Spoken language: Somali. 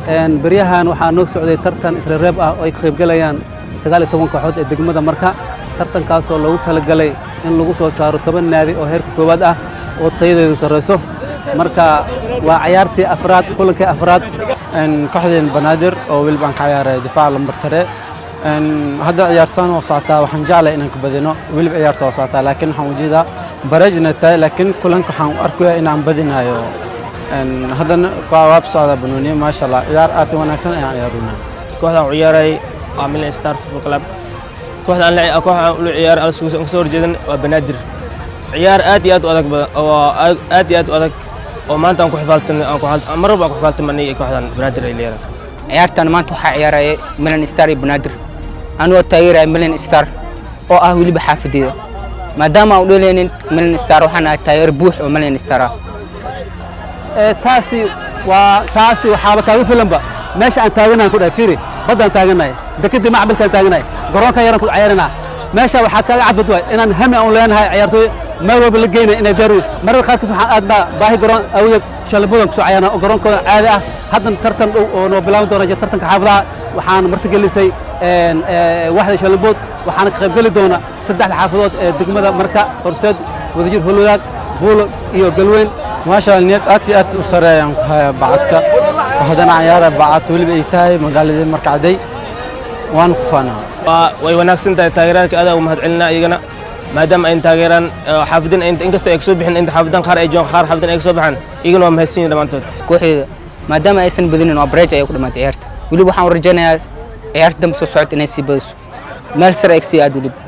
Beryahan waxaa noo socday tartan isrereeb ah oo ay ka qaybgalayaan 19 kooxood ee degmada Marka, tartankaasoo loogu talagalay in lagu soo saaro 10 naadi oo heerka koowaad ah oo tayadeedu sarreyso. Marka waa cayaartii afraad, kulankii afraad. Kooxdeen Banaadir oo weliba aan ka ciyaaray difaaca lambar tare. Hadda ciyaartaan waa socotaa. Waxaan jeclahay inaan ka badino. Weliba ciyaarta waa socotaa, laakiin waxaan ujeedaa bareej inay tahay, laakiin kulanka waxaan u arkayaa inaan badinayo. Haddana waab socdaa banooniye, maasha Allah, ciyaar aad u wanaagsan ayaan ciyaaruna. Kooxda aan ciyaaray waa Milan Star Football Club. Kooxda aan la kooxda aan ula ciyaaray aan soo horjeedan waa Banaadir. Ciyaar aad iyo aad u adag badan oo aad iyo aad u adag oo maanta aan ku xifaaltan aan ku mar walba aan ku xifaaltamanay kooxdan Banaadir ay leedahay. Ciyaartan maanta waxaa ciyaaraya Milan Star iyo Banaadir, anigoo taageeraya Milan Star oo ah weliba xaafadeeda. Maadaama aan u dheelaynin Milan Star, waxaan ahay taageer buux oo Milan Star ah. Taasi waa taasi, waxaaba kaaga filanba meesha aan taaganahay. Ku dhahay, fiiri, baddaan taaganahay, dekedii macbilkaan taaganahay, garoonka yaraan ku ciyaaranaa. Meesha waxaa kaaga cadbad waay inaan hami aan leenahay, ciyaartooy meel walba la geynay inay daaru. Mararka qaarkiis waxaan aadnaa baahi garoon awadeed Shalaboodan kusoo ciyaarnaa oo garoonkooda caadi ah. Haddan tartan dhow oo noo bilaaban doona tartanka xaafadaha waxaan martigelisay waaxda Shalambood, waxaana ka qaybgeli doona saddexda xaafadood ee degmada Marka: Horseed, Wadajir, Holwadaag, Buulo iyo Galweyn. Maasha Allah, niyad aad iyo aad u sareeya ayaan ku hayaa bacadka oo haddana ciyaara bacad weliba ay tahay magaaladii Markacday, waan ku faanaa. Way wanaagsan tahay. Taageeraalka aad ugu mahadcelinaa iyagana, maadaama ay taageeraan xaafadan, inkastoo ay kasoo bixin inta xaafadan qaar ay joogaan, qaar xaafadan ay kasoo baxaan, iyagana waa mahadsan yihiin dhammaantood. Kooxdeeda maadaama aysan badinin, waa bareej ayay ku dhamaatay ciyaarta. Weliba waxaan u rajaynayaa ciyaarta dambe soo socota inay sii badiso, meel sare ay kasii aad weliba.